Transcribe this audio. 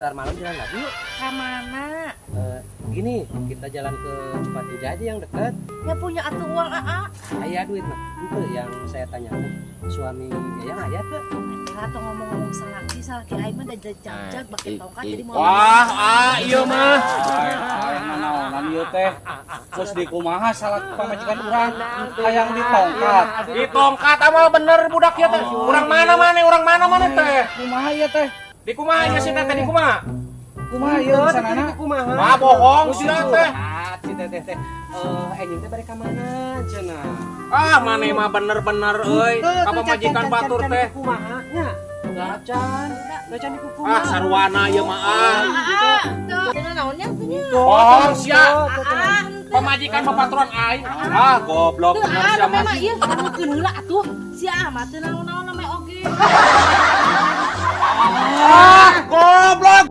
Ntar malam jalan lagi yuk. Ka mana? Eh, gini, kita jalan ke Cipatujah aja yang dekat. Ya punya atuh uang, Aa. Aya duit mah. Itu yang saya tanyakan. Suami Yayang aya teu? Teh atau ngomong-ngomong salaki, salaki aing mah da jag-jag bake tongkat, jadi mau Wah, ah, iya mah. Aing naonan ieu teh? Terus di kumaha salah pamajikan urang hayang ditongkat? Ditongkat amal bener budak ya teh. Urang mana mana, urang mana mana teh? Kumaha ieu teh? Di kumaha ya si teteh, di kumaha? Kumaha ieu sanana? Kumaha? Wah, bohong sih teh. Ah, si teteh teh. Eh, enjing teh bari ka mana cenah? Ah, maneh mah bener-bener euy. Ka pamajikan batur teh. Kumaha nya? Gacan, gacan di kumaha. Ah, sarwana ieu mah ah. Ah, teu. Cenah naonnya teh nya? Bohong sia. Ah, henteu. Pamajikan babaturan aing. Ah, goblok Teu bener ah, sia mah. memang ieu dangukeun heula atuh. Si Aa mah teu naon-naon namanya oge. Ah, goblok.